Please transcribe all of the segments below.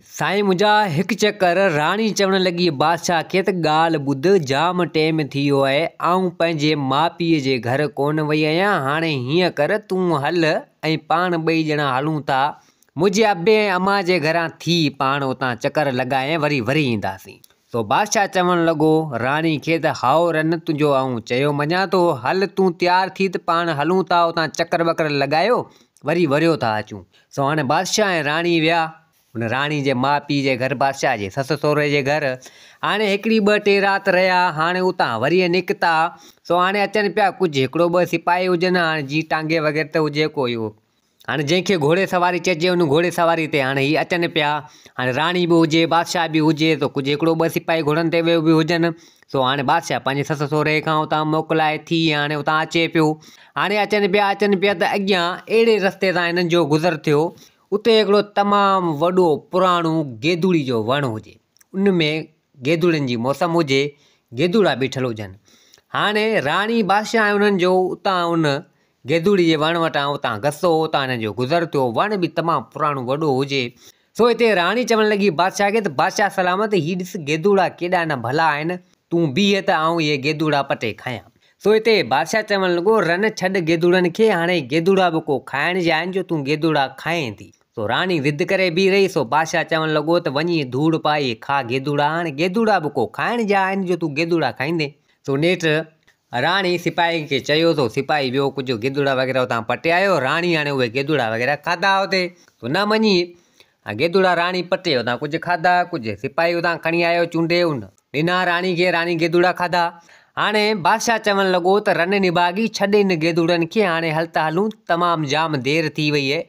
سائين منهنجا هڪ چڪر راڻي چوڻ لڳي بادشاهه کي ته ڳالهه ٻڌ جام ٽيم ٿي ويو آهي آئون پنهنجي ماء پيء جي گهر ڪونه وئي آهيان هاڻي هيئن ڪر تون هل ۽ پاڻ ٻئي ڄڻا هلون ٿا منهنجي ابي ۽ امان جي گهران ٿي پاڻ اتان چڪر لڳائي وري وري اينداسين. سو بادشاهه چوڻ لڳو راڻي کي ته هائو رن تنهنجو آئون چيو مڃان ٿو هل تون تيار ٿي ته پاڻ هلون ٿا اتان چڪر ٻڪر لڳايو وري وريو ٿا اچون. سو هاڻي بادشاهه ۽ راڻي ويا ان راڻي جي ماء پيء جي گهر بادشاهه جي سس سهري جي گهر. هاڻي هڪڙي ٻه ٽي رات رهيا. هاڻي اتان وري نڪتا. سو هاڻي اچن پيا ڪجهه هڪڙو ٻه سپاهي هجن هاڻي جي ٽانگي وغيره تي هجي ڪو اهو هاڻي جنهن کي گهوڙي سواري چئجي ان گهوڙي سواري تي هاڻي هي اچن پيا. هاڻي راڻي به هجي بادشاهه به هجي ته ڪجهه هڪڙو ٻه سپاهي گهوڙن تي ويو به هجن. سو هاڻي بادشاهه پنهنجي سس سهري کان اتان موڪلائي ٿي هاڻي اتان اچي پيو. هاڻي اچن پيا اچن پيا ته اڳيان اهڙي رستي تان هنن جو گذر ٿيو اتي هڪڙو تمام وڏو پراڻو گيدوڙي جو وڻ هجي. ان ۾ گيدوڙين جي موسم هجي، گيدوڙا بيٺل هجن. هاڻي راڻي بادشاهه ۽ انهن جو اتان ان گيدوڙي جي وڻ وٽان اتان گسو هو، اتان هنن جو گذر ٿيو. وڻ به تمام پراڻو وڏو هجي. سو هتي راڻي چوڻ لڳي بادشاهه کي ته بادشاهه سلامت هي ڏس گيدوڙا ڪيڏا نه ڀلا آهن، تون بيهه ته آئون اهي گيدوڙا پٽي کايان. سو هتي بادشاهه چوڻ لڳو، رن ڇڏ گيدوڙن کي، هاڻي گيدوڙا به ڪو کائڻ جا آهن جو تون گيدوڙا کائين ٿي. سو راڻي ضد ڪري بيهي رهي، سو بادشاهه چوڻ لڳو ته وڃي ڌوڙ پائي کاء گيدوڙا، هاڻي گيدوڙا به ڪو کائڻ جا آهن جو تون گيدوڙا کائيندين. سو نيٺ راڻي سپاهين کي چيو، سو سپاهي ويو ڪجهه گيدوڙا وغيره اتان پٽي آيو، راڻي هاڻي اهي گيدوڙا وغيره کاڌا اتي، سو نه مڃي ها گيدوڙا راڻي پٽي اتان ڪجهه کاڌا، ڪجهه سپاهي اتان کڻي آيو چونڊي ان ڏنا راڻي کي، راڻي گيدوڙا کاڌا. هاڻي بادشاهه چوڻ لڳو ته رن نڀاڳي ڇڏ ان گيدوڙن کي هاڻي هل ته هلون تمام جام دير ٿي وئي اهي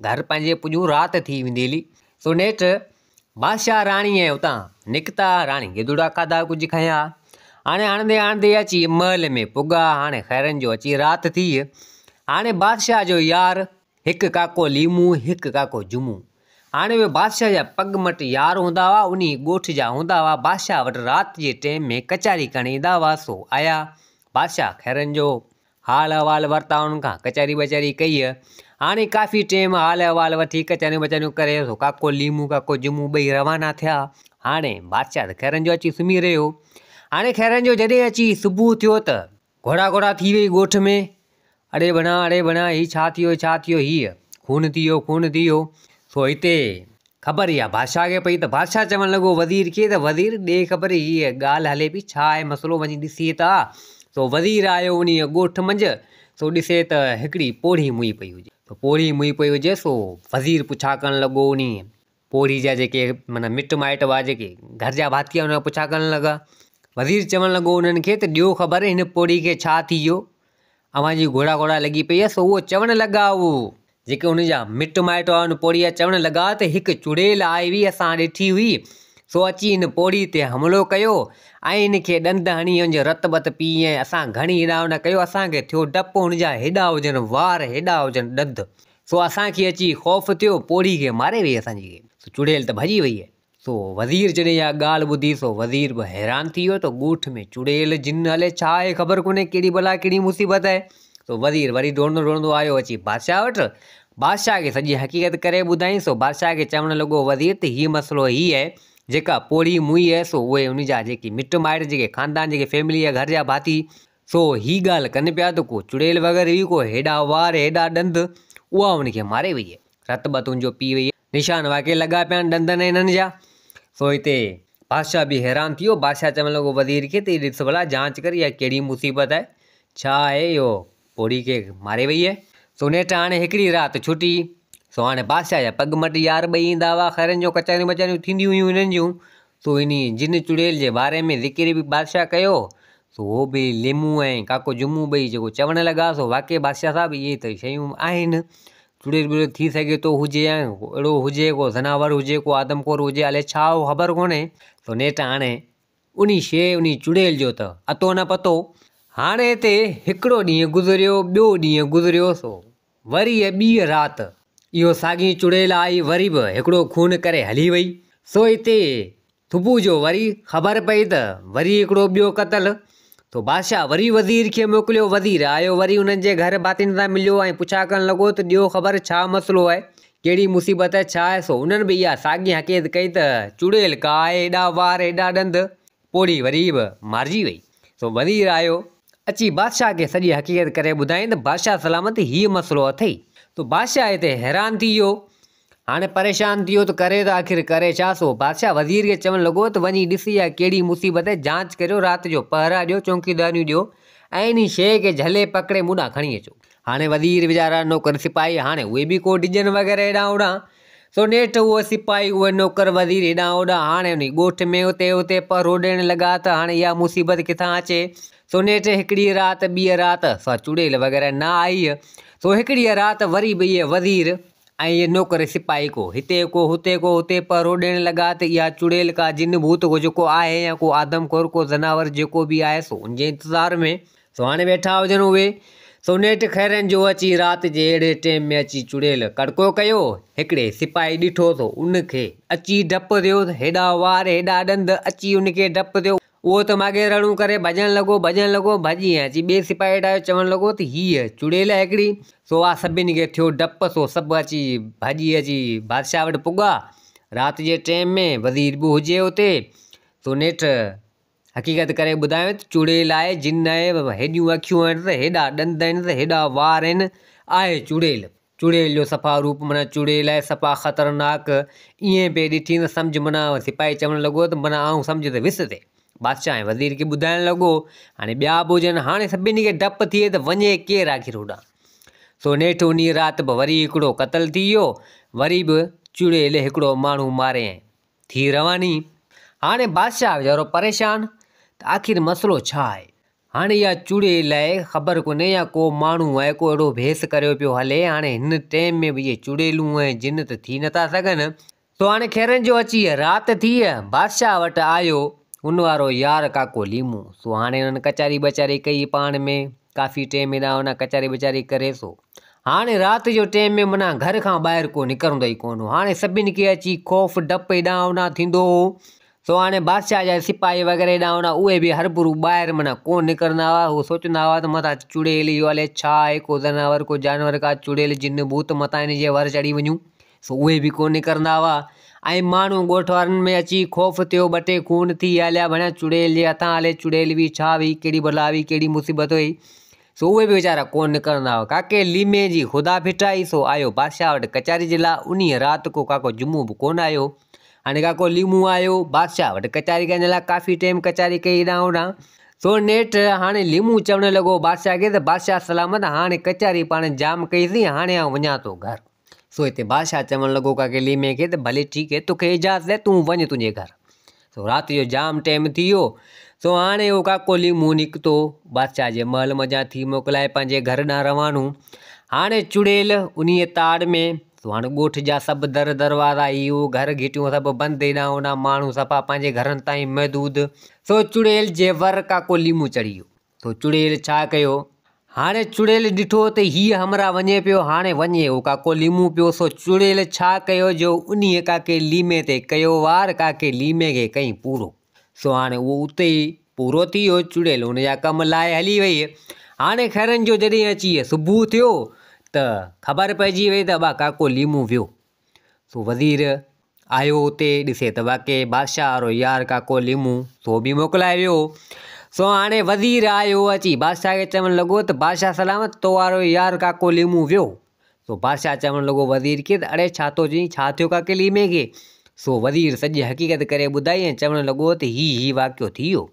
گهر پنهنجي پڄون رات ٿي ويندي هلي. سو نيٺ بادشاهه راڻي ۽ اتان نڪتا، راڻي گيدوڙا کاڌا ڪجهه کنيا. هاڻي هڻندي هڻندي اچي محل ۾ پڳا، هاڻي خيرن جو اچي رات ٿي. هاڻي بادشاهه جو يار هڪ ڪاڪو ليمون، هڪ ڪاڪو جمعو. هاڻي اهي بادشاهه جا پڳ مٽ يار هوندا هئا، انهي ڳوٺ جا هوندا هئا. بادشاهه وٽ رات جي ٽيم ۾ ڪچهري ڪرڻ ايندا هئا، سو آيا. بادشاهه خيرن جو حال احوال ورتا، انهن کان ڪچهري ٻچهري ڪئي. هاڻي ڪافي ٽيم حال احوال وٺي ڪچهريون ٻچهريون ڪري، سو ڪاڪو ليمون ڪاڪو جمعو ٻئي روانا ٿيا. هاڻي بادشاهه ته خيرن جو اچي سمهي رهيو. هاڻي خيرن جو جڏهن اچي صبح ٿيو ته گهوڙا گهوڙا ٿي وئي ڳوٺ ۾، اڙي ڀڻا اڙي ڀڻا هي ڇا ٿي ويو ڇا ٿي ويو هيء خون ٿي ويو خون ٿي ويو. سو هتي خبر اها بادشاهه کي پئي ته بادشاهه چوڻ لڳو وزير کي ته وزير ڏي خبر هيء ڳالهه هلي پئي ڇا آهي مسئلو وڃي ڏسي ته آ. سو وزير آيو انهيء ڳوٺ منجهه سو ڏسي ته هڪڙي پوڙهي موئي پئي هجي. سو پوڙهي موئي پئي هجي سو وزير پڇا ڪرڻ لڳو انهيء پوڙهي جا جيڪي معنيٰ مٽ مائٽ هئا جيڪي گهر جا ڀاتي هئا انهن کان پڇا ڪرڻ لڳا. وزير چوڻ لڳو انهن کي ته ڏيو خبر هن پوڙهي کي ڇا ٿي ويو اوهان جي گهوڙا گهوڙا لڳي پئي آهي سو اهو چوڻ لڳا اهو جيڪي ان جا مٽ مائٽ هئا ان پوڙهي جا چوڻ لڳا ته هڪ چڙيل آئي هئي اسان ڏٺي هئي سو اچي هن پوڙهي تي حملو ڪيو ۽ هن کي ڏند هڻي هن جو رت بت پي ۽ اسان گهڻي هيڏانهن هوڏانهن ڪيو اسان کي ٿيو ڊپ هن جا هيڏا هجن وار هيڏا هجن ڏند سو اسان کي اچي خوف ٿيو، پوڙهي کي ماري وئي اسان جي، سو چڙيل ته ڀڄي وئي. سو وزير جڏهن اها ڳالهه ٻڌي سو وزير به حيران ٿي ويو ته ڳوٺ ۾ چڙيل جن الائي ڇا آهي خبر ڪونهي ڪهڙي بلا ڪهڙي مصيبت آهي. سو وزير وري ڊوڙندو ڊوڙندو آيو اچي بادشاهه وٽ. بادشاهه کي سڄي حقيقت ڪري ٻڌائين. سو بادشاهه کي چوڻ لڳو وزير ته هي مسئلو هي آهي جيڪا پوڙهي موئي آهي سو اهي ان جا جيڪي مٽ مائٽ جيڪي خاندان جيڪي فيملي يا گهر جا ڀاتي سو هي ڳالهه ڪن پيا ته ڪو چڙيل وغيره هئي، ڪو هيڏا وار هيڏا ڏند، اها هن کي ماري وئي. رت بت هن جو پي وئي. نشان واقعي لڳا پيا آهن ڏندن ۽ انهن جا. سو هتي بادشاهه به حيران ٿي ويو. بادشاهه چوڻ لڳو وزير کي ته هي ڏس ڀلا جانچ ڪر اها ڪهڙي مصيبت آهي، ڇا آهي اهو پوڙهي کي ماري وئي آهي. سو نيٺ هاڻي هڪڙي رات ڇٽي. سو هاڻي بادشاهه جا پڳ مٽ يار ٻئي ايندا هئا. خيرن جون ڪچهريون ٻچهريون ٿينديون هيون هنن جون. سو انهي جن چڙيل جي باري ۾ ذڪر به بادشاهه ڪيو. سو هو به ليمون ۽ ڪاڪو جمعو ٻئي جيڪو چوڻ لڳا سو واقعي بادشاهه صاحب اهي ته شيون آهن چڙيل ٻڙيل ٿي سگهي ٿو هجي يا اهڙو هجي ڪو زناور هجي ڪو آدم خور هجي الائي ڇا هو خبر ڪونهي سو نيٺ هاڻي انهي شيء انهي چڙيل جو ته اتو نه پتو. هاڻي هتي هڪڙو ڏينهن گذريو ٻيو ڏينهن گذريو سو وري ٻيء رات اهو ساڳي چڙيل آئي وري به هڪڙو خون ڪري هلي وئي. سو اتي صبح جو وري خبر پئي ته وري هڪڙو ٻيو قتل. سو بادشاهه وري وزير کي موڪليو. وزير آيو وري انهن جي گهر ڀاتين سان مليو ۽ پڇا ڪرڻ لڳو ته ڏيو خبر ڇا مسئلو آهي؟ ڪهڙي مصيبت آهي ڇا آهي؟ سو انهن به اها ساڳي حقيقت ڪئي ته چڙيل ڪا آهي ايڏا وار ايڏا ڏند. پوڙهي وري به مارجي وئي. سو وزير آيو، اچي بادشاهه کي سڄي حقيقت ڪري ٻڌائين ته بادشاهه سلامت هيء مسئلو اٿئي. سو بادشاهه هتي حيران ٿي ويو. هاڻي پريشان ٿي ويو ته ڪري ته آخر ڪري ڇا؟ سو بادشاهه وزير کي چوڻ لڳو ته وڃي ڏس اها ڪهڙي مصيبت آهي، جانچ ڪريو، رات جو پهرا ڏيو، چونڪيداريون ڏيو ۽ انهي شيء کي جهلي پڪڙي مون ڏانهن کڻي اچو. هاڻي وزير ويچارا نوڪر سپاهي هاڻي اهي به ڪو ڊڄن وغيره هيڏانهن هوڏانهن. سو نيٺ اهو سپاهي اهي نوڪر وزير هيڏانهن هوڏانهن هاڻي انهي ڳوٺ ۾ اتي اتي پهرو ڏيڻ لڳا ته هاڻي اها مصيبت ڪٿان اچي. سو نيٺ هڪڙي رات ٻيء رات سا چڙيل وغيره نه آئي. سو هڪڙيء رات وري به اهي وزير ۽ اهي نوڪر سپاهي ڪو هتي ڪو هتي ڪو هتي پهرو ڏيڻ لڳا ته اها چڙيل ڪا جن ڀوت ڪو جيڪو آهي يا ڪو آدم خور ڪو زناور جيڪو به آهي سو ان جي انتظار ۾. سو هاڻي ويٺا هجن اهي. سو نيٺ خيرن جو اچي رات جي اهڙي ٽيم ۾ اچي چڙيل ڪڙڪو ڪيو. هڪڙي سپاهي ڏٺو سو ان کي اچي ڊپ ٿيو. هيڏا وار هيڏا ڏند اچي ان کي ڊپ ٿيو. اهو ته ماڳهين رڙون ڪري ڀڄڻ لڳو ڀڄڻ لڳو ڀڄي ۽ اچي ٻئي سپاهي وٽ آيو چوڻ لڳو ته هيء چڙيل آهي هڪڙي. سو آ سڀني کي ٿيو ڊپ سو سڀ اچي ڀڄي اچي بادشاهه وٽ پڳا. رات جي ٽيم ۾ وزير به هجي اتي. سو نيٺ حقيقت ڪري ٻڌايو ته چڙيل آهي، جن آهي، هيڏيون اکيون آهن ته هيڏا ڏند آهن ته هيڏا وار آهن، آهي چڙيل. چڙيل جو صفا روپ معنيٰ چڙيل آهي، صفا خطرناڪ. ائين پئي ڏٺي ته سمجهه معنيٰ سپاهي چوڻ لڳو ته معنيٰ آئون سمجهه ته وس تي. بادشاهه ۽ وزير کي ٻڌائڻ لڳو. هاڻي ٻيا به هجن، هاڻي سڀني کي ڊپ ٿئي ته وڃي ڪير آخر هوڏانهن. سو نيٺ انهيء رات به وري هڪڙو قتل ٿي ويو. وري به چڙيل هڪڙو ماڻهو ماري ۽. ٿي رواني. هاڻي بادشاهه ويچارو پريشان ته آخر مسئلو ڇا آهي؟ هاڻي اها چڙيل آهي خبر ڪونهي يا ڪو ماڻهو آهي ڪو اهڙو ڀيس ڪريو پيو هلي هاڻي هن ٽيم ۾ به اهي چڙيلون ۽ جن ته ٿي نٿا سگهن. سو هاڻي خيرن جو اچي رات ٿي بادشاهه وٽ آيو ان وارو يار ڪاڪو ليمو سو هاڻي انهن ڪچهري ٻچهري ڪئي پاڻ ۾ ڪافي ٽيم هيڏانهن هوڏانهن ڪچهري ٻچهري ڪري سو هاڻي رات جو ٽيم ۾ معنيٰ گهر کان ٻاهر ڪو نڪرندو ئي ڪونه هو. هاڻي سڀني کي اچي خوف ڊپ هيڏانهن هوڏانهن ٿيندو هو. سو هاڻي بادشاهه جا سپاهي وغيره هيڏانهن هوڏانهن اهي به هربرو ٻاهر معنيٰ ڪونه نڪرندا هئا. هو سوچندا هئا ته متان چڙيل اهو الائي ڇا آهي، ڪو زناور ڪو جانور ڪا چڙيل جن ڀوت متان هن جي ور چڙهي وڃون. سو اهي به ڪونه نڪرندا هئا ۽ ماڻهو ڳوٺ وارن ۾ اچي خوف ٿيو ٻه ٽي خون ٿي هليا ڀڻيا چڙيل جي هٿان الائي چڙيل هئي ڇا هئي ڪهڙي بلا هئي ڪهڙي مصيبت هئي. سو اهي به ويچارا ڪونه نڪرندا هئا. ڪاڪي ليمي جي خدا ڦٽائي، سو آيو بادشاهه وٽ ڪچهري جي لاء. انهيء رات ڪو ڪاڪو جمعو به ڪونه آيو. هاڻي ڪاڪو ليمو آيو بادشاهه وٽ ڪچهري ڪرڻ جي لاء. ڪافي ٽيم ڪچهري ڪئي هيڏانهن هوڏانهن. سو نيٺ هاڻي ليمو چوڻ لڳو بادشاهه کي ته بادشاهه سلامت هاڻي ڪچهري پاڻ جام ڪئيسين، هاڻي آئون وڃان ٿو گهر. سو هتي بادشاهه چوڻ لڳو ڪاڪي ليمي کي ته ڀلي ٺيڪ هي توکي اجازت آهي تون وڃ تنهنجي گهر. سو رات جو جام ٽيم ٿي ويو، سو هاڻي اهو ڪاڪو ليمو نڪتو، بادشاهه جي محل منجهان ٿي موڪلائي پنهنجي گهر ڏانهن روانو. هاڻي چڙيل انهيء تاڙ ۾، سو هاڻي ڳوٺ جا سڀ در دروازا، هي هو گهر گهٽيون سڀ بند، هيڏانهن هوڏانهن ماڻهو صفا پنهنجي گهرن تائين محدود. سو چڙيل جي ور ڪاڪو ليمو چڙهي ويو. سو چڙيل ڇا ڪيو؟ هاڻي چڙيل ڏٺو ته هيء همراهه وڃي پيو، هاڻي وڃي اهو ڪاڪو ليمو پيو، سو چڙيل ڇا ڪيو جو انهيء ڪاڪي ليمي تي ڪيو وار، ڪاڪي ليمي کي ڪئين پورو. سو هاڻي اهو اتي ئي پورو ٿي ويو، چڙيل ان جا ڪم لاهي هلي ويئي. هاڻي خيرن جو جڏهن اچي صبح ٿيو ته خبر پئجي ويئي ته ابا ڪاڪو ليمو ويو. سو وزير آيو اتي ڏسي ته واقعي بادشاهه وارو يار ڪاڪو ليمو سو به موڪلائي ويو. سو هاڻي وزير آيو اچي بادشاهه کي چوڻ لڳو ته بادشاهه سلامت تو وارو يار ڪاڪو ليمو ويو. سو بادشاهه چوڻ لڳو وزير کي ته اڙي ڇا ٿو چئين ڇا ٿيو ڪاڪي ليمي کي؟ سو وزير سڄي حقيقت ڪري ٻڌائي ۽ چوڻ لڳو ته هي هي واقعو ٿي ويو.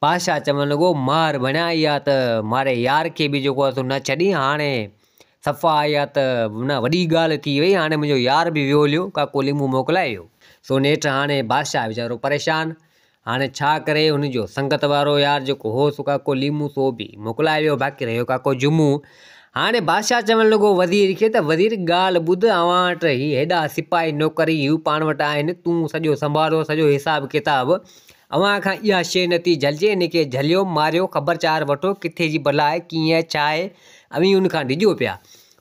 بادشاهه چوڻ لڳو مار ڀڻيا اها ته ماري يار کي به جيڪو آهي سو نه ڇڏي هاڻي صفا اها ته نه وڏي ڳالهه ٿي وئي، هاڻي منهنجو يار به ويو هليو، ڪاڪو ليمو موڪلائي ويو. سو نيٺ هاڻي بادشاهه ويچارو پريشان، هاڻي ڇا ڪري، هن جو سنگت وارو يار جيڪو هو سو ڪاڪو ليمو سو به موڪلائي ويو، باقي رهيو ڪاڪو جمعو. هاڻي بادشاهه چوڻ لڳو وزير کي ته وزير ڳالهه ٻڌ، اوهان وٽ هي هيڏا سپاهي نوڪر هي هو پاڻ وٽ آهن، تون سڄو سنڀالو سڄو حساب ڪتاب، اوهان کان اها شيء نٿي جهلجي، ان کي جهليو، ماريو، خبر چار وٺو، ڪٿي جي بلا آهي، ڪيئن آهي، ڇا آهي، اوهين ان کان ڊڄو پيا.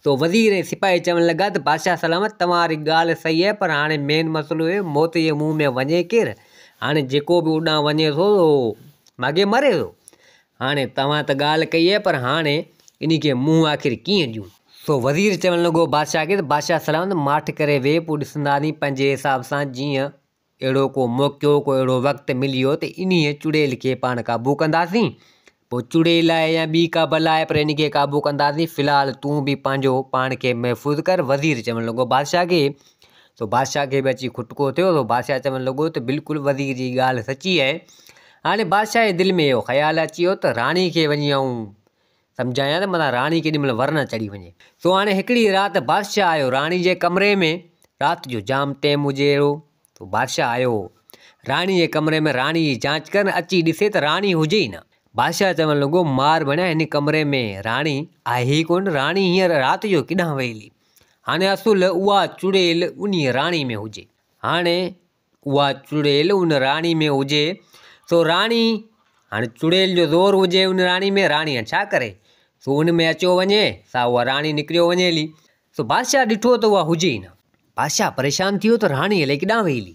سو وزير ۽ سپاهي چوڻ لڳا ته بادشاهه سلامت، توهان واري ڳالهه صحيح آهي، پر هاڻي مين مسئلو اهو موت جي منهن ۾ وڃي ڪير؟ هاڻي جيڪو به اڏانهن وڃي ٿو، سو ماڳهين مري ٿو. هاڻي توهان ته ڳالهه ڪئي آهي، پر هاڻي انهي کي منهن آخر ڪيئن ڏيون؟ سو وزير چوڻ لڳو بادشاهه کي ته بادشاهه سلامت ماٺ ڪري ويهه پوء ڏسنداسين پنهنجي حساب سان جيئن اهڙو ڪو موقعو ڪو اهڙو وقت ملي ويو ته انهيء چڙيل کي پاڻ قابو ڪنداسين. پوء چڙيل آهي يا ٻي ڪا بلا آهي پر ان کي قابو ڪنداسين. في الحال تون به پنهنجو پاڻ کي محفوظ ڪر. وزير چوڻ لڳو بادشاهه کي. سو بادشاهه کي به اچي کٽڪو ٿيو. سو بادشاهه چوڻ لڳو ته بلڪل وزير جي ڳالهه سچي آهي. هاڻي بادشاهه جي دل ۾ اهو خيال اچي ويو ته راڻي کي وڃي آئون سمجهايان ته متان راڻي ڪيڏي مهل ور نه چڙهي وڃي. سو هاڻي هڪڙي رات بادشاهه آيو راڻي جي ڪمري ۾، رات جو جام ٽيم هجي اهڙو، سو بادشاهه آيو هو راڻي جي ڪمري ۾ راڻي جي جانچ ڪرڻ، اچي ڏسي ته راڻي هجي ئي نه. بادشاهه چوڻ لڳو، مار ڀڻيا هن ڪمري ۾ راڻي آهي ئي ڪونه، راڻي هينئر رات جو ڪيڏانهن وئي هلي؟ هاڻي اصل اها چڙيل انهيء راڻي ۾ هجي. هاڻي اها چڙيل ان راڻي ۾ هجي، سو راڻي هاڻي چڙيل جو زور هجي ان راڻي ۾، راڻي هاڻي ڇا ڪري؟ سو ان ۾ اچيو وڃي، سا اها راڻي نڪريو وڃي هلي. سو بادشاهه ڏٺو ته اها هجي ئي نه. بادشاهه پريشان ٿي ويو ته راڻي الائي ڪيڏانهن وئي هلي.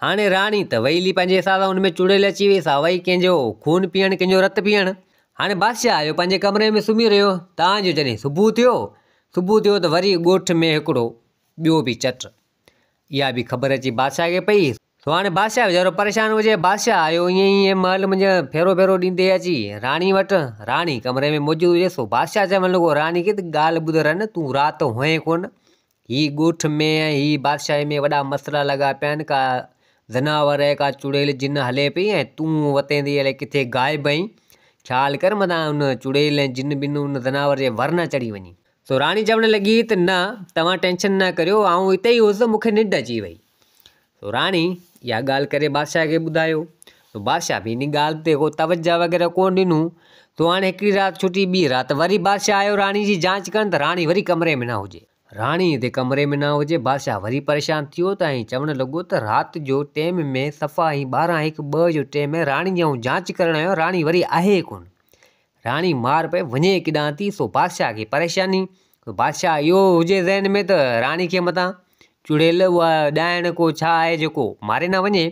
هاڻي راڻي ته وئي هلي پنهنجي حساب سان ان ۾ چڙيل اچي وئي، سا وئي ڪنهن جو خون پيئڻ، ڪنهن جو رت پيئڻ. هاڻي بادشاهه آيو پنهنجي ڪمري ۾ سمهي رهيو. تان جو جڏهن صبح ٿيو، صبح ٿيو ته وري ڳوٺ ۾ هڪڙو ٻيو به چٽ اها به خبر اچي بادشاهه کي پئي. سو هاڻي بادشاهه ويچارو پريشان هجي. بادشاهه آيو ائين ئي محل منجهه ڦيرو ڦيرو ڏيندي اچي راڻي وٽ. راڻي ڪمري ۾ موجود هجي. سو بادشاهه چوڻ لڳو راڻي کي ته ڳالهه ٻڌ رن، تون رات هئين ڪونه. هي ڳوٺ ۾ ۽ هي بادشاهي ۾ وڏا مسئلا لڳا پيا آهن. ڪا زناور ۽ ڪا چڙيل جن هلي پئي ۽ تون وتين ٿي الائي ڪٿي غائب آهين. خيال ڪر متان ان چڙيل ۽ جن ٻن ان زناور جي ور نه چڙهي وڃين. سو راڻي چوڻ لڳي ته نه توهان ٽينشن نه ڪريو آئون اتي ئي هيس مون کي ننڊ اچي وئي. سو راڻي اها ڳالهه ڪري بادشاهه کي ٻڌايو. سو بادشاهه به ان ڳالهه تي ڪو توجه وغيره ڪونه ڏنو. سو هاڻي هڪڙي رات ڇٽي ٻي رات وري بادشاهه آيو راڻي جي جانچ ڪرڻ ته راڻي وري ڪمري ۾ نه هجي. راڻي هتي ڪمري ۾ نه هجي بادشاهه وري پريشان ٿي ويو ته ۽ چوڻ لڳو ته رات جو ٽيم ۾ صفا ۽ ٻارهن هڪ ٻه جو ٽيم راڻي جي آئون جانچ ڪرڻ آيو راڻي وري آهي ئي ڪونه. راڻي مار پئي وڃي ڪيڏانهن ٿي، سو بادشاهه کي پريشاني. بادشاهه اهو هجي ذهن ۾ ته راڻي کي متان چڙيل اها ڏائڻ ڪو ڇا آهي جيڪو ماري نه وڃي.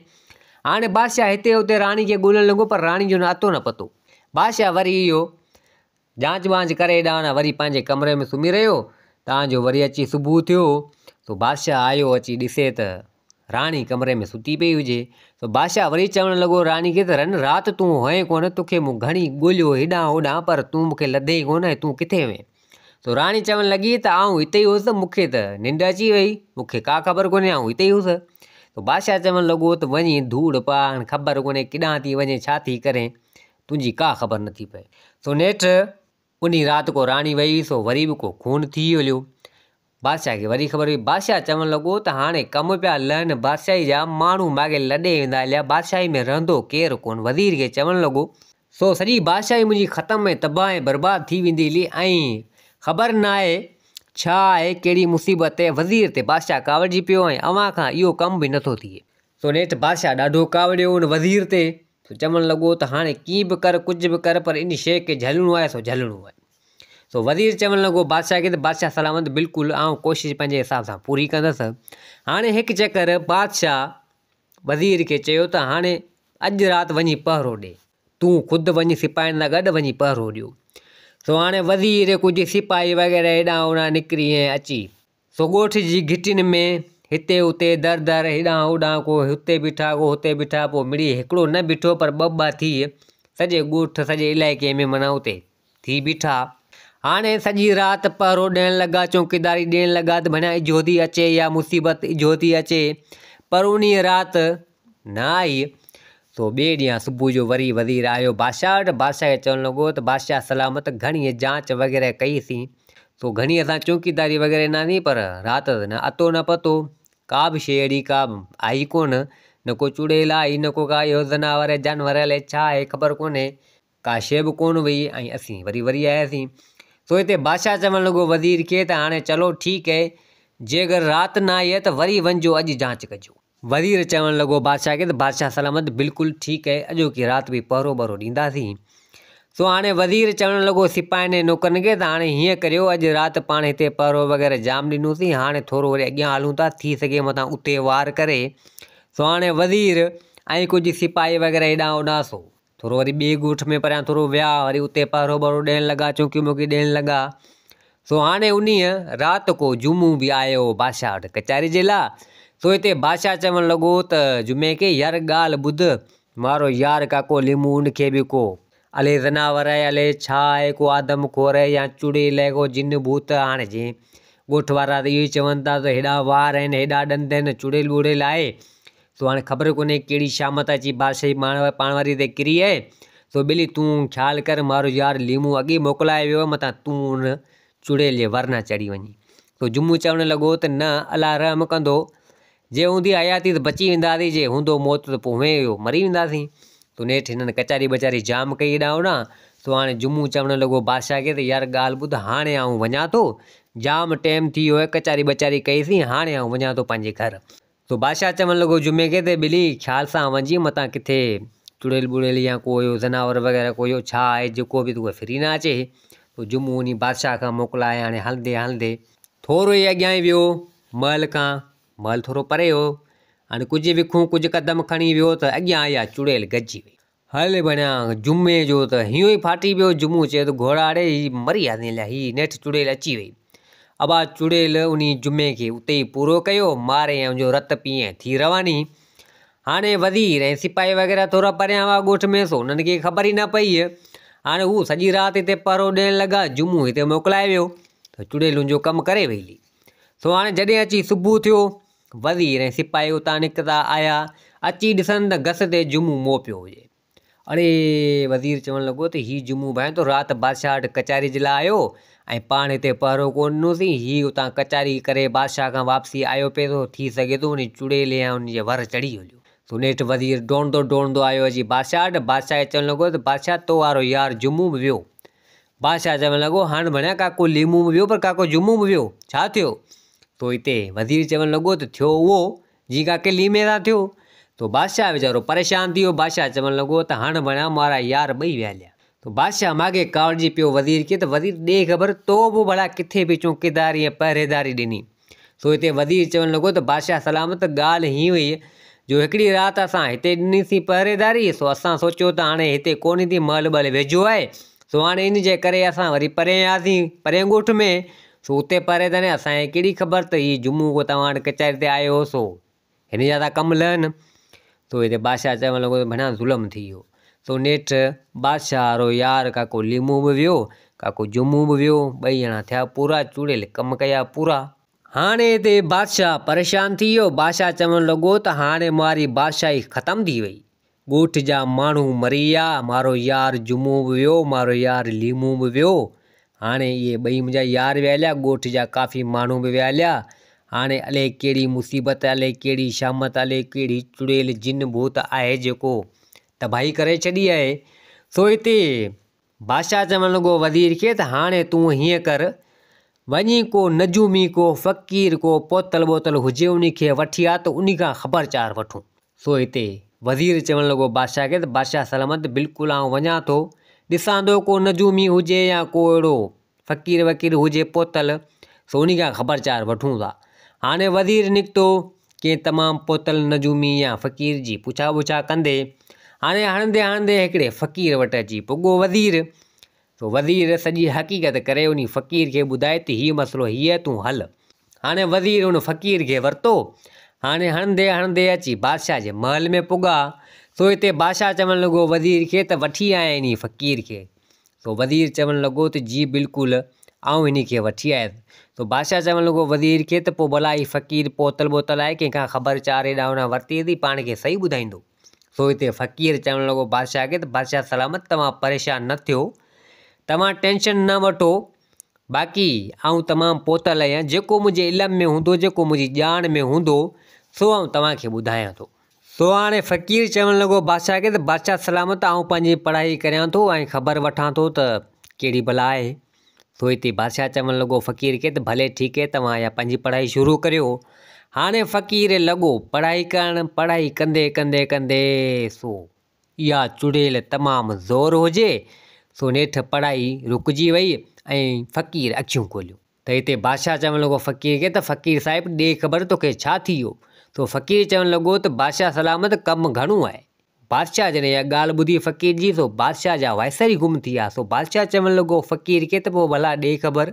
هاڻي بادشاهه هتي هتي راڻي کي ڳولڻ لڳو پر راڻي جو نه اتو نه پتو. بادشاهه وري اهو جانچ وانچ ڪري هيڏانهن هوڏانهن وري پنهنجي ڪمري ۾ سمهي رهيو. تان جو وري اچي صبح ٿيو سو بادشاهه آيو اچي ڏسي ته راڻي ڪمري ۾ ستي پئي هجي. سو بادشاهه وري چوڻ لڳو راڻي کي ته رن رات تون هئين ڪونه، توکي مون گهڻي ڳوليو هيڏانهن هوڏانهن پر تون مون کي لڌين ڪونه ۽ تون ڪٿي هئين؟ سو راڻي چوڻ لڳي ته آئون هتي ئي هيس، مون کي ته ننڊ اچي وئي، مون کي ڪا خبر ڪونهي آئون هتي ئي هيس. سو بادشاهه چوڻ لڳو ته وڃي ڌوڙ پاء، هاڻ خبر ڪونهي ڪيڏانهن ٿي وڃين ڇا ٿي ڪرين، تنهنجي ڪا خبر نٿي پئي. سو نيٺ انهي رات ڪو راڻي وئي هئي سو وري به ڪو خون ٿي هليو. بادشاهه کي وري خبر پئي. بادشاهه چوڻ لڳو ته هاڻي ڪم پيا لهن بادشاهي جا، ماڻهو ماڳهين لڏي ويندا هليا، بادشاهي ۾ رهندو ڪير ڪونه. وزير کي چوڻ لڳو. سو سڄي بادشاهي منهنجي ختم ۽ تباهه ۽ برباد ٿي ويندي هلي ۽ خبر ناهي ڇا آهي ڪهڙي مصيبت وزير تي بادشاهه ڪاوڙجي پيو ۽ اوهان کان اهو ڪم به نٿو ٿئي. سو نيٺ بادشاهه ڏاڍو ڪاوڙيو ان وزير تي، سو چوڻ لڳو ته هاڻي ڪيئن به ڪر ڪجهه به ڪر پر ان شيء کي جهلڻو آهي سو جهلڻو آهي. سو وزير چوڻ لڳو بادشاهه کي ته بادشاهه سلامت بلڪل آئون ڪوشش پنهنجي حساب سان پوري ڪندس. هاڻي هڪ چڪر بادشاهه وزير کي چيو ته هاڻي اڄ رات وڃي پهرو ڏي. تون خود وڃي سپاهين سان گڏ وڃي پهرو ڏيو. سو هاڻي وزير ڪجهه سپاهي وغيره هيڏانهن هوڏانهن نڪري ۽ اچي سو ڳوٺ جي گهٽين ۾ هتي هتي در در هيڏانهن هوڏانهن ڪو هتي بيٺا ڪو هتي بيٺا پوء مڙئي هڪڙو نه بيٺو پر ٻه ٻه ٿي سڄي ڳوٺ سڄي علائقي ۾ معنيٰ اتي ٿي بيٺا. هاڻي سڄي رات پهرو ڏيڻ لڳا چونڪيداري ڏيڻ لڳا ته ڀڻيا اجهو ٿي اچي اها مصيبت اجهو ٿي اچي پر انهيء رات نه آئي. سو ٻئي ڏينهن صبح جو وري وزير آيو بادشاهه وٽ، بادشاهه کي چوڻ لڳو ته بادشاهه سلامت گهڻي جانچ وغيره ڪئي سين، سو گهڻي اسان چونڪيداري وغيره ڏناسين پر رات ته نه اتو نه پتو، ڪا به شيء اهڙي ڪا به آئي ڪونه، نه ڪو چڙيل آئي نه ڪو ڪا اهو زناور جانور الائي ڇا آهي خبر ڪونهي، ڪا شيء به ڪونه وئي ۽ اسين وري وري آياسين. سو هتي بادشاهه چوڻ لڳو وزير کي ته هاڻي چلو ٺيڪ اهي، جي اگر رات نه آئي ته وري وڃجو اڄ جانچ ڪجو. وزير چوڻ لڳو بادشاهه کي ته بادشاهه سلامت بلڪل ٺيڪ اهي اڄوڪي رات به پهرو ٻهرو ڏينداسين. سو هاڻي وزير چوڻ لڳو سپاهين ۽ نوڪرن کي ته هاڻي هيئن ڪريو اڄ رات پاڻ هتي پهرو وغيره جام ڏنوسين هاڻي ٿورو وري اڳيان هلون ٿا ٿي سگهي متان اتي وار ڪري. سو هاڻي وزير ۽ ڪجهه سپاهي وغيره هيڏانهن هوڏانهن سو ٿورو وري ٻئي ڳوٺ ۾ پريان ٿورو ويا وري اتي پهرو ٻهرو ڏيڻ لڳا چونڪيون مونڪيون ڏيڻ لڳا. سو هاڻي انهيء رات ڪو جمعو به آيو هو بادشاهه وٽ ڪچهري جي لاء. سو هتي بادشاهه چوڻ لڳو ته جمعي کي يار ڳالهه ٻڌ، مارو يار ڪاڪو ليمو ان کي به ڪو الي زناور آهي الي ڇا آهي ڪو آدم خور آهي يا چڙيل آهي ڪو جن ڀوت هاڻي جنهن ڳوٺ وارا ته اهو ئي چون ٿا ته هيڏا وار آهن هيڏا ڏند آهن چڙيل ٻڙيل آهي. سو هاڻي خبر ڪونهي ڪهڙي شامت اچي بادشاهي پاڻ واري تي ڪري آهي. سو ٻيلي تون خيال ڪر مارو يار ليمو اڳي ئي موڪلائي ويو آهي متان تون ان چڙيل جي ور نه چڙهي وڃين. سو جمعو چوڻ لڳو ته نه الله رحم ڪندو جي هوندي حياتي ته بچي وينداسين جي هوندو موت ته پوء هونئن ئي مري وينداسين. سو نيٺ هنن ڪچهري ٻچهري جام ڪئي هيڏانهن هوڏانهن. سو هاڻي جمعو چوڻ لڳو بادشاهه کي ته يار ڳالهه ٻڌ هاڻي آئون وڃان ٿو جام ٽيم ٿي ويو آهي ڪچهري ٻچهري ڪئيسين هاڻي آئون وڃان ٿو پنهنجي گهر. سو بادشاهه چوڻ لڳو جمعي کي ته ٻلي خيال سان وڃجي متان ڪٿي چڙيل ٻڙيل يا ڪو اهو زناور وغيره ڪو اهو ڇا آهي جيڪو به توکي ڦري نه اچي. سو جمعو وڃي بادشاهه کان موڪلائي هاڻي هلندي هلندي ٿورو ئي اڳيان ئي ويو محل کان، محل ٿورو پري هو، هاڻي ڪجهه وکون ڪجهه قدم کڻي ويو ته اڳيان اها چڙيل گڏجي وئي. هل بڻيا جمعي جو ته هينئون ئي ڦاٽي پيو. جمعو چيو ته گهوڙا اڙي هي مري وياسين اليا هي نيٺ چڙيل اچي وئي. ابا چڙيل انهي جمعي کي اتي ئي پورو ڪيو، ماري ۽ ان جو رت پي ۽ ٿي رواني. هاڻي وزير ۽ سپاهي وغيره ٿورا پريان هئا ڳوٺ ۾ سو انهن کي خبر ئي نه پئي. هاڻي هو سڄي رات هتي پهرو ڏيڻ لڳا. جمعو هتي موڪلائي ويو ته چڙيل ان جو ڪم ڪري وئي هلي. سو هاڻي جڏهن اچي صبح ٿيو وزير ۽ سپاهي اتان نڪتا آيا، اچي ڏسن ته گس تي جمعو مئو پيو هجي. اڙي! وزير چوڻ لڳو ته هي جمعو ڀانئين ٿو رات بادشاهه وٽ ڪچهري جي لاء آيو ۽ پاڻ هتي پهرو ڪونه ڏنوسين، هي اتان ڪچهري ڪري بادشاهه کان واپسي آيو پئي ٿو، ٿي سگهي ٿو انهي چڙيل يا ان جي ور چڙهي هليو. سو نيٺ وزير ڊوڙندو ڊوڙندو آيو اچي بادشاهه وٽ، بادشاهه کي چوڻ لڳو ته بادشاهه تو وارو يار جمعو به ويو. بادشاهه چوڻ لڳو، هاڻ ڀڻيا ڪاڪو ليمو به ويو پر ڪاڪو جمعو به ويو، ڇا ٿيو؟ سو هتي وزير چوڻ لڳو ته ٿيو اهو جيئن ڪاڪي ليمي سان ٿيو. سو بادشاهه ويچارو پريشان ٿي ويو. بادشاهه چوڻ لڳو ته هاڻ ڀڻيا مارا يار ٻئي ويا هليا. سو بادشاهه ماڳهين ڪاوڙجي پيو وزير کي ته وزير ڏي خبر تو به ڀلا ڪٿي پئي چونڪيداري ۽ پهريداري ڏني. سو هتي وزير چوڻ لڳو ته بادشاهه سلامت ڳالهه هيئن هئي جو هڪڙي رات اسان هتي ڏنيسين پهريداري سو اسان سوچيو ته هاڻي هتي ڪونه ٿي محل ٻهل ويجهو آهي سو هاڻي ان جي ڪري اسان وري پرين آياسين پرين ڳوٺ ۾ سو اتي پهريداري اسان کي ڪهڙي خبر ته هي جمعو ڪو توهان وٽ ڪچهري تي آيو هو سو هن جا ٿا ڪم لهن. سو هتي بادشاهه چوڻ لڳو ته ڀڻيا ظلم ٿي ويو. سو نيٺ بادشاهه وارو يار ڪاڪو ليمو به ويو، ڪاڪو جمعو به ويو، ٻئي ڄڻا ٿيا پورا، چوڙيل ڪم ڪيا پورا. هاڻي هتي بادشاهه پريشان ٿي ويو. بادشاهه چوڻ لڳو ته هاڻي ماري بادشاهي ختم ٿي وئي. ڳوٺ جا ماڻهو مري ويا، مارو يار جمعو به ويو، مارو يار ليمو به ويو، هاڻي اهي ٻئي منهنجا يار ويا هليا، ڳوٺ جا ڪافي ماڻهو به ويا هليا، هاڻي الائي ڪهڙي مصيبت، الائي ڪهڙي شامت، الائي ڪهڙي چڙيل جن ڀوت آهي جيڪو تباهي ڪري ڇڏي آهي. سو هتي بادشاهه چوڻ لڳو وزير کي ته هاڻي تون هيئن ڪر، وڃي ڪو نجومي، ڪو فقير، ڪو پوتل ٻوتل هجي انهي کي وٺي آ ته انهي کان خبر چار وٺون. سو هتي وزير چوڻ لڳو بادشاهه کي ته بادشاهه سلامت بلڪل آئون وڃان ٿو، ڏسان ٿو ڪو نجومي هجي يا ڪو اهڙو فقير وقير هجي پوتل، سو انهي کان خبر چار وٺون ٿا. هاڻي وزير نڪتو ڪنهن تمام پوتل نجومي يا فقير جي پڇا ٻڇا ڪندي، هاڻي هڻندي هڻندي هڪڙي فقير وٽ اچي پڳو وزير. سو وزير سڄي حقيقت ڪري انهي فقير کي ٻڌائي ته هي مسئلو هي آهي تون هل. هاڻي وزير ان فقير کي ورتو. هاڻي هڻندي هڻندي اچي بادشاهه جي محل ۾ پڳا. سو هتي بادشاهه چوڻ لڳو وزير کي ته وٺي آء انهي فقير کي. سو وزير چوڻ لڳو ته جي بلڪل آئون انهي کي وٺي آيس. سو بادشاهه چوڻ لڳو وزير کي ته پوء ڀلا هي فقير پوتل ٻوتل آهي ڪنهن کان خبر چار هيڏانهن هوڏانهن ورتي اٿئي پاڻ کي صحيح ٻڌائيندو. سو هتي فقير چوڻ لڳو بادشاهه کي ته بادشاهه سلامت توهان پريشان نه ٿيو توهان ٽينشن نه وٺو باقي آئون تمام پوتل آهيان جيڪو منهنجي علم ۾ هوندو جيڪو منهنجي ڄاڻ ۾ هوندو سو آئون توهان کي ٻڌايان ٿو. سو هاڻي فقير چوڻ لڳو بادشاهه کي ته بادشاهه سلامت آئون پنهنجي پڙهائي ڪريان ٿو ۽ خبر وٺان ٿو ته ڪهڙي بلا آهي. سو هتي بادشاهه چوڻ لڳو فقير کي ته ڀلي ٺيڪ آهي توهان اها پنهنجي پڙهائي شروع ڪريو. هاڻي فقير لڳو پڙهائي ڪرڻ، پڙهائي ڪندي ڪندي ڪندي سو اها چڙيل تمام زور هجي سو نيٺ پڙهائي رڪجي وئي ۽ فقير اکيون کوليون. ته هتي بادشاهه چوڻ لڳو فقير کي ته فقير صاحب ڏي خبر توکي ڇا ٿي ويو؟ سو فقير چوڻ لڳو ته بادشاهه سلامت ڪم گهڻو آهي. بادشاهه جڏهن اها ڳالهه ٻڌي فقير جي سو بادشاهه جا وائسر ئي گم ٿي ويا. سو بادشاهه چوڻ لڳو فقير کي ته پوء ڀلا ڏي خبر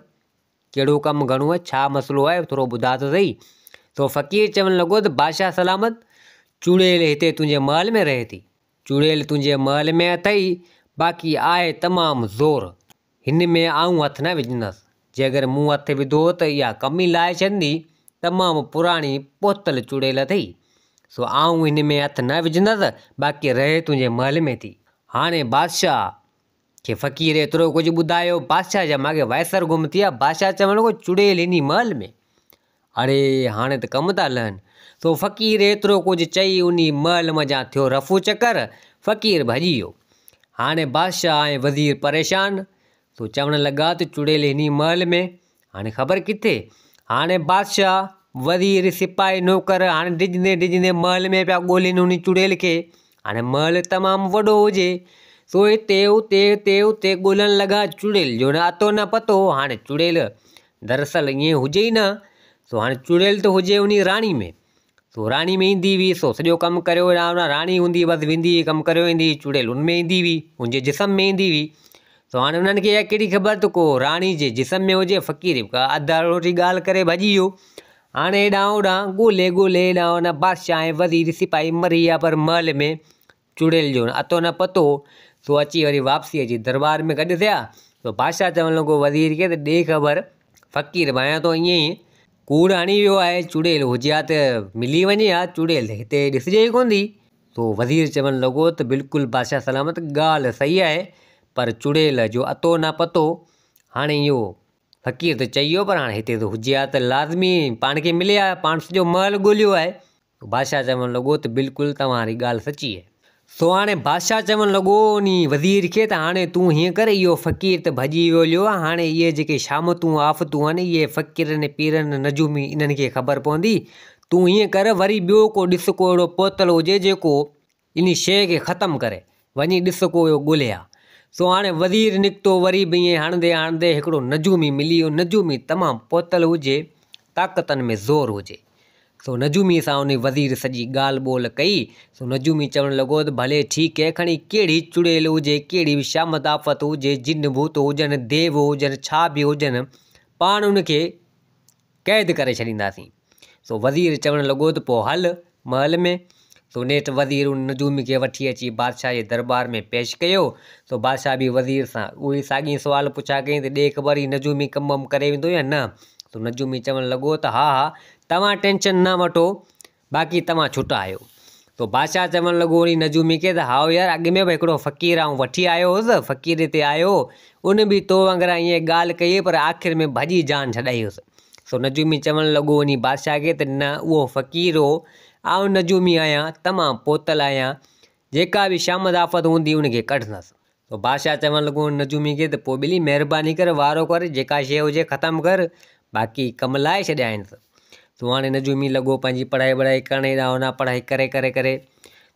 ڪهڙو ڪم گهڻو آهي، ڇا مسئلو آهي، ٿورو ٻڌاء ته سهي. سو فقير چوڻ لڳو ته بادشاهه سلامت، چڙيل هتي تنهنجي محل ۾ رهي ٿي. چڙيل تنهنجي محل ۾ اٿئي، باقي آهي تمام زور. هن ۾ آئون هٿ نه وجهندس. جي اگر مون هٿ وڌو ته اها ڪم ئي لاهي ڇڏندي. تمام پراڻي پهتل چڙيل اٿئي. سو آئون هن ۾ هٿ نه وجهندس، باقي رهي تنهنجي محل ۾ ٿي. هاڻي بادشاهه کي فقير ايترو ڪجهه ٻڌايو، بادشاهه جا ماڳهين وائسر گم ٿي ويا. بادشاهه چوڻ لڳو، چڙيل هني محل ۾؟ اڙي هاڻي ته ڪم ٿا لهن. سو فقير ايترو ڪجهه چئي انهي محل منجهان ٿيو رفو چڪر، فقير ڀڄي ويو. هاڻي بادشاهه ۽ وزير پريشان، سو چوڻ لڳا ته چڙيل هني محل ۾، هاڻي خبر ڪٿي؟ هاڻي بادشاهه، وزير، سپاهي، نوڪر هاڻي ڊڄندي ڊڄندي محل ۾ پيا ڳولين انهي چڙيل کي. هاڻي محل تمام وڏو هجي، سو هتي هتي هتي هتي ڳولڻ لڳا، چڙيل جو نه اتو نه پتو. هاڻي چڙيل دراصل ائين هجي ئي نه، سو هاڻي چڙيل ته هجي انهي راڻي ۾، سو راڻي ۾ ايندي هئي، سو سڄو ڪم ڪريو راڻي هوندي هئي، بس ويندي هئي ڪم ڪريو ايندي هئي، چڙيل ان ۾ ايندي هئي، ان جي جسم ۾ ايندي هئي. سو هاڻي انهن کي اها ڪهڙي خبر ته ڪو راڻي جي جسم ۾ هجي، فقير به ڪا اڌ اڙوٺي ڳالهه ڪري ڀڄي ويو. هاڻي هيڏانهن هوڏانهن ڳولي ڳولي هيڏانهن هوڏانهن بادشاهه ۽ وزير سپاهي مري ويا، پر محل ۾ چڙيل جو نه اتو نه پتو، سو اچي وري واپسي اچي درٻار ۾ گڏ ٿيا. سو بادشاهه چوڻ لڳو وزير کي ته ڏي خبر، فقير ڀانيان ٿو ائين ئي ڪوڙ هڻي ويو آهي، چڙيل هجي ها ته ملي وڃي ها، چڙيل ته هتي ڏسجي ئي ڪونه ٿي. سو وزير چوڻ لڳو ته بلڪل بادشاهه سلامت ڳالهه صحيح آهي، پر چڙيل جو اتو نه پتو، هاڻي اهو فقير ته چئي ويو پر هاڻي هتي ته هجي ها ته لازمي پاڻ کي ملي ها، پاڻ سڄو محل ڳوليو آهي. بادشاهه چوڻ لڳو ته بلڪل توهان واري ڳالهه سچي آهي. سو هاڻي بادشاهه چوڻ لڳو انهي وزير کي ته هاڻي تون هيئن ڪر اهو فقير ته ڀڄي ويو هليو آهي هاڻي اهي جيڪي شامتون آفتون آهن اهي فقيرن پيرن نجومي انهن کي خبر پوندي تون هيئن ڪر وري ٻيو ڪو ڏس ڪو اهڙو پهتل هجي جيڪو انهي شيء کي ختم ڪري وڃي ڏس ڪو اهو ڳولي آ. سو هاڻي وزير نڪتو وري به ائين هڻندي هڻندي هڪڙو نجومي ملي ويو نجومي تمام پهتل هجي طاقتن ۾ زور هجي. سو نجوميء سان انهي وزير سڄي ڳالهه ٻولهه ڪئي. سو نجومي چوڻ لڳو ته ڀلي ٺيڪ اهي، کڻي ڪهڙي چڙيل هجي، ڪهڙي به شامت آفت هجي، جن ڀوت هجن، ديو هجن، ڇا به هجن، پاڻ ان کي قيد ڪري ڇڏينداسين. سو وزير چوڻ لڳو ته پوء هل محل ۾. سو نيٺ وزير ان نجومي کي وٺي اچي بادشاهه جي درٻار ۾ پيش ڪيو. سو بادشاهه به وزير سان اهي ساڳي سوال پڇا ڪيائين ته ڏي خبر هي نجومي ڪم وم ڪري ويندو يا نه؟ سو نجومي چوڻ لڳو ته ها ها توهان ٽينشن نه وٺو باقي توهان ڇٽا آهيو. سو بادشاهه چوڻ لڳو انهي نجومي کي ته هائو يار اڳ ۾ به هڪڙو فقير آئون وٺي آيو هوس فقير هتي آيو هو ان به تو وانگر ائين ڳالهه ڪئي پر آخر ۾ ڀڄي جان ڇڏائي هيس. سو نجومي چوڻ لڳو انهي بادشاهه کي ته نه اهو فقير هو آئون نجومي آهيان تمام پهتل آهيان جيڪا به شامت آفت هوندي ان کي ڪڍندس. سو بادشاهه چوڻ لڳو ان نجومي کي ته پوء ٻلي مهرباني ڪر وارو ڪر جيڪا شيء هجي ختم ڪر باقي ڪم لاهي ڇڏيائينس. سو هاڻي نجومي لڳو پنهنجي پڙهائي وڙهائي ڪرڻ هيڏانهن هوڏانهن پڙهائي ڪري ڪري ڪري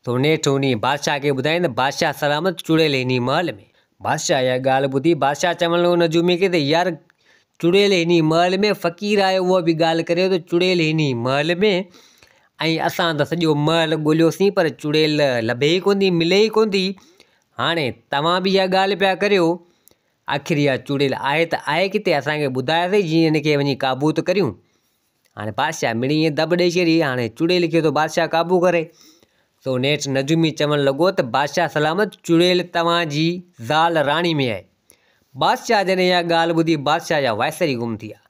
سو نيٺ انهي بادشاهه کي ٻڌائين ته بادشاهه سلامت چڙيل هني محل ۾. بادشاهه اها ڳالهه ٻڌي بادشاهه چوڻ لڳو نجومي کي ته يار چڙيل هني محل ۾ فقير آيو اهو به ڳالهه ڪري ٿو چڙيل هني محل ۾ ۽ اسان ته سڄو محل ڳوليوسين پر چڙيل لڀي ئي ڪونه ٿي ملي ئي ڪونه ٿي هاڻي توهان به اها ڳالهه پيا ڪريو، آخر اها چڙيل آهي ته آهي ڪٿي؟ اسان کي ٻڌايو سهي جيئن هن کي وڃي قابو ته ڪريون. هاڻي بادشاهه مڙئي ائين دٻ ڏئي ڇڏي، هاڻي چڙيل کي ٿو بادشاهه قابو ڪري. سو نيٺ نجومي چوڻ لڳو ته بادشاهه سلامت چڙيل توهان جي زال راڻي ۾ آهي. بادشاهه جڏهن اها ڳالهه ٻڌي بادشاهه جا وائسر ئي گم ٿي ويا.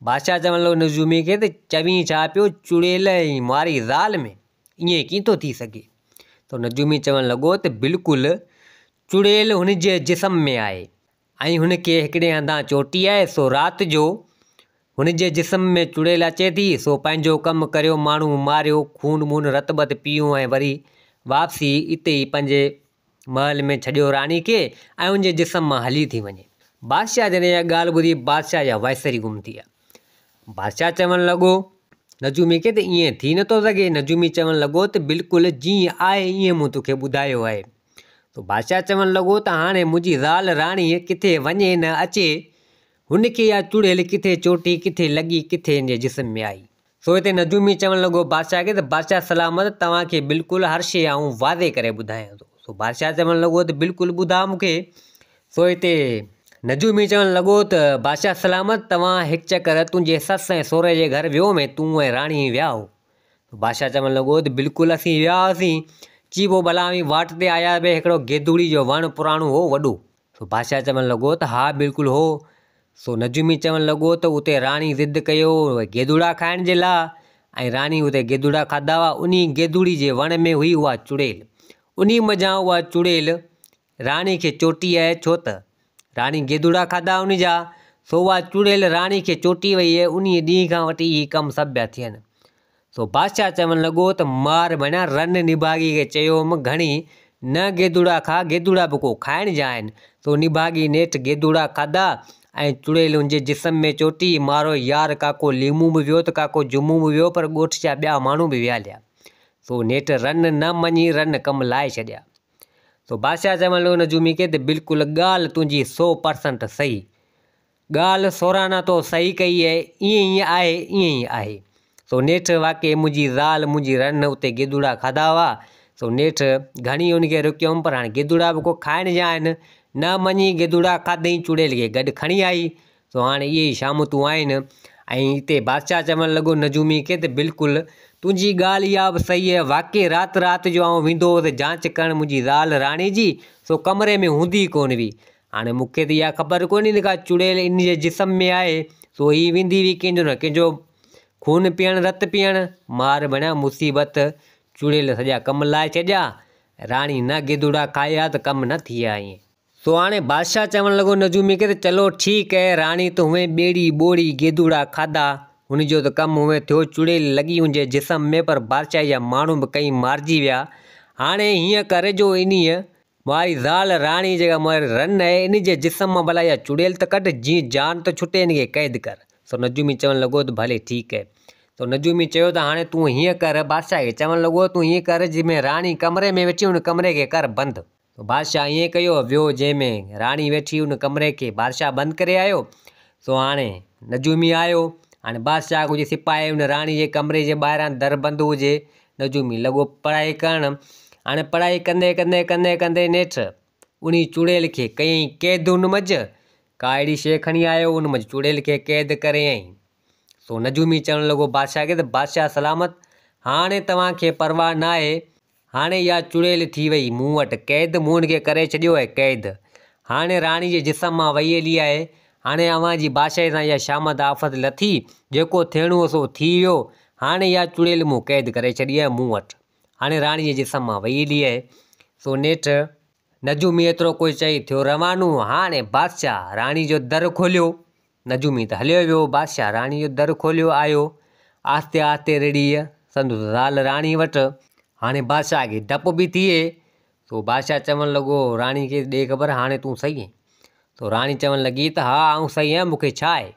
بادشاهه چوڻ لڳو نجومي کي ته چوين ڇا پيو چڙيل ۽ ماري زال ۾؟ ائين ڪيئن ٿو ٿي سگهي؟ ته نجومي چوڻ لڳو ته بلڪل چڙيل هن جي جسم ۾ آهي ۽ هن کي هڪڙي هنڌان چوٽي آهي سو رات جو هن جي جسم ۾ چڙيل اچي ٿي سو پنهنجو ڪم ڪريو ماڻهو ماريو خون وون رت بت پيئون ۽ وري واپسي اتي ئي پنهنجي محل ۾ ڇڏيو راڻي کي ۽ هن جي جسم مان هلي ٿي وڃي. بادشاهه جڏهن اها ڳالهه ٻڌي بادشاهه جا وائسر ئي گم ٿي ويا. بادشاهه چوڻ لڳو، نجومي کي ته ائين ٿي نٿو سگهي. نجومي چوڻ لڳو ته بلڪل جيئن آهي ائين مون توکي ٻڌايو آهي. سو بادشاهه چوڻ لڳو ته هاڻي منهنجي زال راڻي ڪٿي وڃي نه اچي، هن کي اها چڙيل ڪٿي چوٽي، ڪٿي لڳي، ڪٿي هن جي جسم ۾ آئي. سو هتي نجومي چوڻ لڳو بادشاهه کي ته بادشاهه سلامت توهان کي بلڪل هر شيء آئون واضح ڪري ٻڌايان ٿو. سو بادشاهه چوڻ لڳو ته بلڪل ٻڌاء مون کي. سو هتي نجومي چوڻ لڳو ته بادشاهه سلامت توهان هڪ چڪر تنهنجي سس ۽ سهري جي گهر ويو ۾ تون ۽ راڻي ويا هو. بادشاهه چوڻ لڳو ته بلڪل اسين ويا هئاسين. چي پوء ڀلا اوهين واٽ تي آيا به هڪڙو گيدوڙي جو وڻ پراڻو هو وڏو. سو بادشاهه چوڻ لڳو ته ها بلڪل هو. سو نجومي چوڻ لڳو ته اتي راڻي ضد ڪيو گيدوڙا کائڻ جي لاء ۽ راڻي اتي گيدوڙا کاڌا هئا. انهي گيدوڙي جي وڻ ۾ هئي اها چڙيل. انهي منجهان اها چڙيل راڻي کي چوٽي آئي ڇو ته راڻي گيدوڙا کاڌا ان جا، سو اها چڙيل راڻي کي چوٽي وئي ۽ انهيء ڏينهن کان وٺي هي ڪم سڀ پيا ٿين. سو بادشاهه چوڻ لڳو ته مار ڀڻيا رن نڀاڳي کي چيو هوم گهڻي نه گيدوڙا کاء گيدوڙا به ڪو کائڻ جا آهن. سو نڀاڳي نيٺ گيدوڙا کاڌا ۽ چڙيل ان جي جسم ۾ چوٽي، مارو يار ڪاڪو ليمون به ويو ته ڪاڪو جمعو به ويو پر ڳوٺ جا ٻيا ماڻهو به ويا هليا. سو نيٺ رن نه مڃي رن ڪم لاهي ڇڏيا. سو بادشاهه چوڻ لڳو نجومي کي ته بلڪل ڳالهه تنهنجي سو پرسنٽ صحيح. ڳالهه سورانا تو صحيح ڪئي اهي، ائين ئي آهي، ائين ئي آهي. سو نيٺ واقعي منهنجي زال منهنجي رن اتي گدوڙا کاڌا هئا. سو نيٺ گهڻي ان کي رڪيم پر هاڻي گدوڙا به ڪو کائڻ جا آهن. نه مڃي گدوڙا کاڌئين چڙيل کي گڏ کڻي آئي. سو هاڻي اهي ئي شامتون آهن. ۽ اتي بادشاهه چوڻ لڳو نجومي کي ته بلڪل تنهنجي ڳالهه اها به صحيح آهي، واقعي رات رات جو آئون ويندو هوس جانچ ڪرڻ منهنجي زال راڻي جي، سو ڪمري ۾ هوندي ئي ڪونه هئي. هاڻي مون کي ته اها خبر ڪونهي ته ڪا چڙيل ان جي جسم ۾ آهي، سو هي ويندي هئي ڪنهن جو نه ڪنهن جو خون پيئڻ رت پيئڻ. مار بڻيا مصيبت، چڙيل سڄا ڪم لاهي ڇڏيا، راڻي نه گدوڙا کائي ها ته ڪم نه ٿئي ها ائين. سو هاڻي بادشاهه چوڻ لڳو نجومي کي ته چلو ٺيڪ اهي راڻي ته هونئن ٻيڙي ٻوڙي گيدوڙا کاڌا، هن جو ته ڪم هونئن ٿيو چڙيل لڳي هن جي جسم ۾ پر بادشاهي جا ماڻهو به ڪئين مارجي ويا، هاڻي هيئن ڪر جو انهيء ماري زال راڻي جيڪا ماري رن اهي ان جي جسم مان ڀلا اها چڙيل ته ڪڍ جيئن جان ته ڇٽي ان کي قيد ڪر. سو نجومي چوڻ لڳو ته ڀلي ٺيڪ اهي. سو نجومي چيو ته هاڻي تون هيئن ڪر بادشاهه کي چوڻ لڳو تون هيئن ڪر جنهن ۾ راڻي ڪمري ۾ ويٺي ان ڪمري کي ڪر بند. بادشاهه ائين ڪيو، ويو جنهن ۾ راڻي ويٺي ان ڪمري کي بادشاهه بند ڪري آيو، سو هاڻي نجومي آيو، هاڻي بادشاهه ڪجهه سپاهي ان راڻي جي ڪمري جي ٻاهران در بند هجي، نجومي لڳو پڙهائي ڪرڻ، هاڻي پڙهائي ڪندي ڪندي ڪندي ڪندي نيٺ انهي چڙيل کي ڪيائين قيد ان منجهه، ڪا اهڙي شيء کڻي آيو ان منجهه چڙيل کي قيد ڪريائين. سو نجومي چوڻ لڳو بادشاهه کي ته بادشاهه سلامت هاڻي توهان کي پرواهه ناهي، هاڻي اها چڙيل ٿي وئي مون وٽ قيد مون هن کي ڪري ڇڏيو آهي قيد هاڻي راڻي جي جسم مان وئي هلي آهي هاڻي اوهان جي بادشاهي تان اها شامت آفت لٿي جيڪو ٿيڻو هو سو ٿي ويو هاڻي اها چڙيل مون قيد ڪري ڇڏي آهي مون وٽ هاڻي راڻي جي جسم مان وئي هلي آهي سو نيٺ نجومي ايترو ڪجهه چئي ٿيو روانو هاڻي بادشاهه راڻي جو در کوليو نجومي ته هليو ويو. بادشاهه راڻي جو در کوليو آيو. آهستي آهستي رڙهي سندس زال راڻي وٽ. هاڻي بادشاهه کي ڊپ به ٿئي. سو بادشاهه چوڻ لڳو، راڻي کي ڏي خبر هاڻي تون صحيح آهين؟ سو راڻي چوڻ لڳي ته ها آئون صحيح آهيان مون کي ڇا آهي؟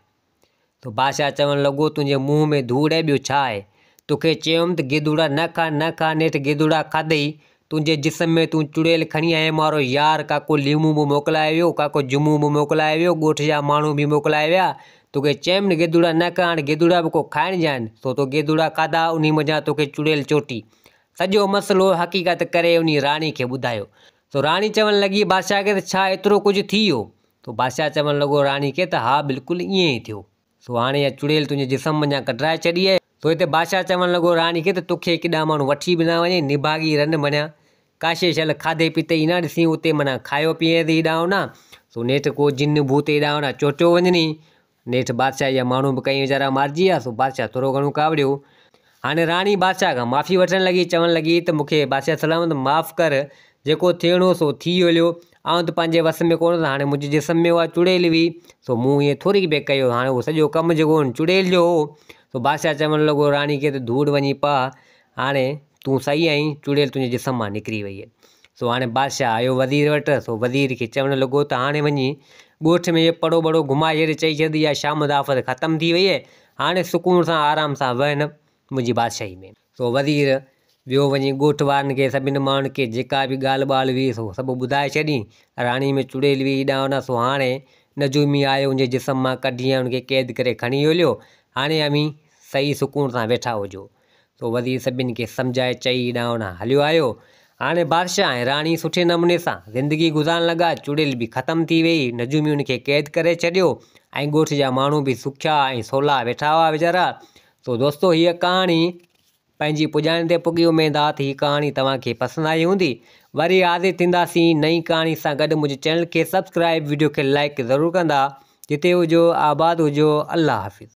سو بادشاهه چوڻ لڳو، تنهنجي منهن ۾ ڌوڙ آهي ٻيو ڇا آهي؟ توکي چيم ته گدوڙا نه کاء نه کاء نيٺ گدوڙا کاڌئي. تنهنجي جسم ۾ تون چڙيل کڻي آئين مارو يار ڪاڪو ليمون به موڪلائي ويو ڪاڪو جمعو به موڪلائي ويو ڳوٺ جا ماڻهو به موڪلائي ويا توکي چيم نه گدوڙا نه کاء هاڻي گدوڙا به ڪو کائڻ جا آهن سو تو گدوڙا کاڌا انهي منجهان توکي چڙيل چوٽي سڄو مسئلو حقيقت ڪري انهي راڻي کي ٻڌايو سو راڻي چوڻ لڳي بادشاهه کي ته ڇا ايترو ڪجهه ٿي ويو سو بادشاهه چوڻ لڳو راڻي کي ته ها بلڪل ائين ئي ٿيو. سو هاڻي اها چڙيل تنهنجي جسم منجهان ڪڍرائي ڇڏي آهي. سو هتي بادشاهه چوڻ لڳو راڻي کي ته توکي ڪيڏانهن ماڻهو وٺي به نه وڃي، نڀاڳي رن بڻيا. ڪاشي شل کاڌي پيتي ئي نه ڏسين، اتي معنيٰ کايو پيئين ته هيڏانهن هوڏانهن. سو نيٺ ڪو جن ڀوت هيڏانهن هوڏانهن چوٽيو وڃني. نيٺ بادشاهه جا ماڻهو به ڪئين ويچارا مارجي ويا، سو بادشاهه ٿورو گهڻو ڪاوڙيو. هاڻي راڻي بادشاهه کان معافي وٺڻ لڳي، چوڻ لڳي ته مون کي بادشاهه سلامت معاف ڪر، جيڪو ٿيڻو هو سو ٿي هليو، آئون ته پنهنجي وس ۾ ڪونه هوس، هاڻي منهنجي جسم ۾ اها چڙيل هئي، سو مون ائين ٿوري پئي ڪيو، هاڻي اهو سڄو ڪم جيڪو هن چڙيل جو هو، سو بادشاهه چوڻ لڳو راڻي کي ته ڌوڙ وڃي پاء، هاڻي تون صحيح آهين، چڙيل تنهنجي جسم مان نڪري وئي. سو هاڻي بادشاهه آيو وزير وٽ، سو وزير کي چوڻ لڳو ته هاڻي وڃي ڳوٺ ۾ اهو پڙو ٻڙو گهمائي ڇڏ، چئي ڇڏ ته اها شام آفت ختم ٿي وئي، هاڻي سڪون سان آرام سان وهن منهنجي بادشاهي ۾. سو وزير ويو وڃي ڳوٺ وارن کي سڀني ماڻهن کي جيڪا به ڳالهه ٻالهه هئي سو سڀ ٻڌائي ڇڏي. راڻي ۾ چڙيل هئي هيڏانهن هوڏانهن سو هاڻي نجومي آيو ان جي جسم مان ڪڍي ۽ ان کي قيد ڪري کڻي هليو. هاڻي اوهين صحيح سڪون سان ويٺا هجو. سو وزير سڀني کي سمجهائي چئي هيڏانهن هوڏانهن هليو آيو. هاڻي بادشاهه ۽ راڻي سٺي نموني سان زندگي گذارڻ لڳا. چڙيل به ختم ٿي ويئي. نجومي ان کي قيد ڪري ڇڏيو ۽ ڳوٺ جا ماڻهو به سکيا ۽ سولا ويٺا هئا ويچارا. سو دوستو هيء ڪهاڻي پنهنجي پڄاڻي تي پڳي اميد آ ته هي ڪهاڻي توهان کي پسند آئي هوندي. وري حاضر ٿينداسين نئين ڪهاڻي سان گڏ منهنجي چينل کي سبسڪرائب وڊيو کي لائيڪ ضرور ڪندا. جتي هجو آباد هجو الله حافظ.